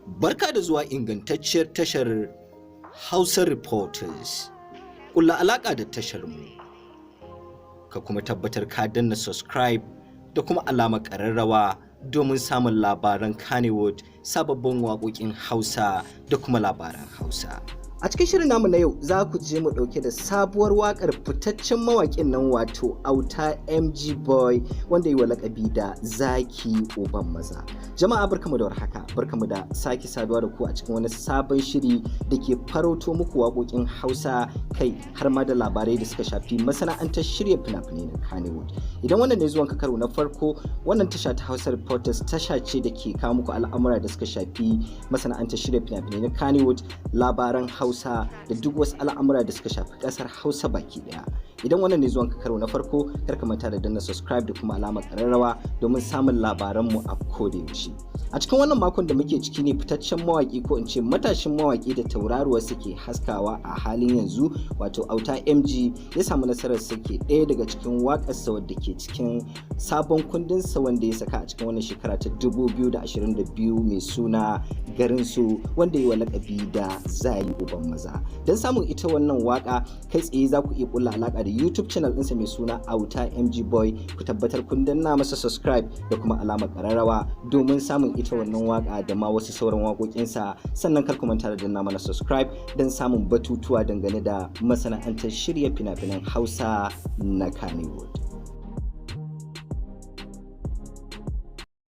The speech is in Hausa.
Barka da zuwa ingantacciyar tashar Hausa Reporters. Ƙulla alaƙa da tashar mu. Ka kuma tabbatar ka danna subscribe da kuma alamar ƙararrawa domin samun labaran Kannywood, sababbin waƙoƙin Hausa da kuma labaran Hausa. A cikin shirin namu na yau za ku je mu ɗauke da sabuwar waƙar fitaccen mawaƙin nan, wato Auta MG Boy, wanda yi wa lakabi da Zaki Uban Maza. Jama'a, barkamu da warhaka, barkamu da sake saduwa da ku a cikin wani sabon shiri da ke farauto muku waƙoƙin Hausa, kai har ma da labarai da suka shafi masana'antar shirya fina-finai na Kannywood. Idan wannan ne zuwan ka karo na farko, wannan tasha ta Hausa Reporters tasha ce da ke kawo muku al'amura da suka shafi masana'antar shirya fina-finai na Kannywood, labaran Hausa da duk wasu al'amura da suka shafi kasar Hausa baki daya. Idan wannan ne zuwan ka karo na farko, kar ka manta da danna subscribe da kuma alamar kararrawa domin samun labaranmu a koda yaushe. A cikin wannan makon da muke ciki ne fitaccen mawaki, ko in ce matashin mawaki da tauraruwar suke haskawa a halin yanzu, wato Auta MG, ya samu nasarar sake ɗaya daga cikin waƙarsa wadda ke cikin sabon kundinsa wanda ya saka a cikin wannan shekara ta 2022 mai suna Garin Su, wanda yi wa lakabi da Zaki Uban Maza. Don samun ita wannan waka kai tsaye, za ku iya kulla alaka da YouTube channel ɗinsa mai suna Auta MG Boy. Ku tabbatar kun danna masa subscribe da kuma alamar kararrawa domin samun ita wannan waka da ma wasu sauran waƙoƙinsa. Sannan kar ku manta da danna mana subscribe don samun batutuwa dangane da masana'antar shirya fina-finan Hausa na Kannywood.